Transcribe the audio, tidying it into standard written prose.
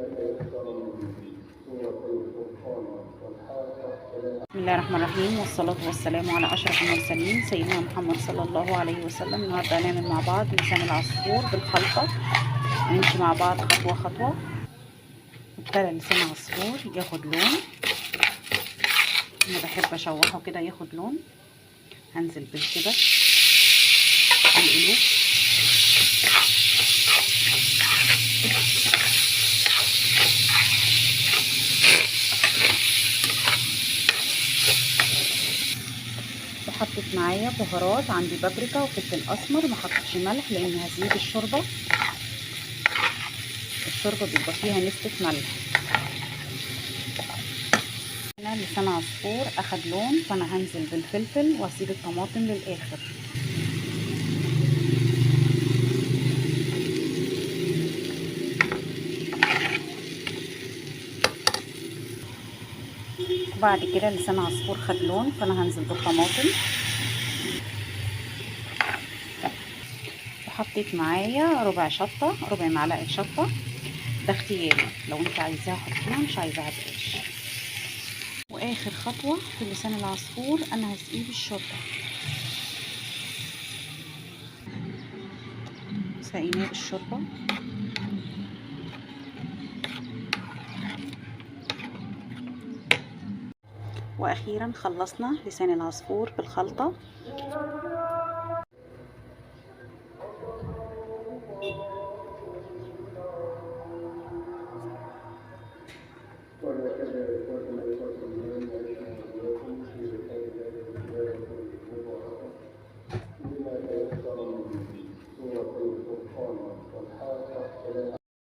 بسم الله الرحمن الرحيم، والصلاة والسلام على أشرف المرسلين سيدنا محمد صلى الله عليه وسلم. النهارده هنعمل مع بعض لسان العصفور بالخلطة، هنمشي مع بعض خطوة خطوة. ابتدى لسان العصفور ياخد لون، أنا بحب أشوحه كده ياخد لون. هنزل بالكبد القلوب، وحطيت معايا بهارات، عندي بابريكا وفلفل اسمر، ما حطيتش ملح لان هزيد الشوربة، الشوربة بيبقى فيها نسبه ملح. هنا لسان عصفور اخد لون، فانا هنزل بالفلفل واسيب الطماطم للاخر. وبعد كده لسان عصفور خد لون، فانا هنزل بالطماطم. وحطيت معايا ربع شطه، ربع معلقه شطه، ده اختياري، لو انت عايزاها حطيها، مش عايزاها بلاش. واخر خطوة في لسان العصفور انا هسقيه بالشوربه، سقيناه بالشوربه. واخيرا خلصنا لسان العصفور بالخلطه. بما تيسر من سورة الفرقان والحاقة.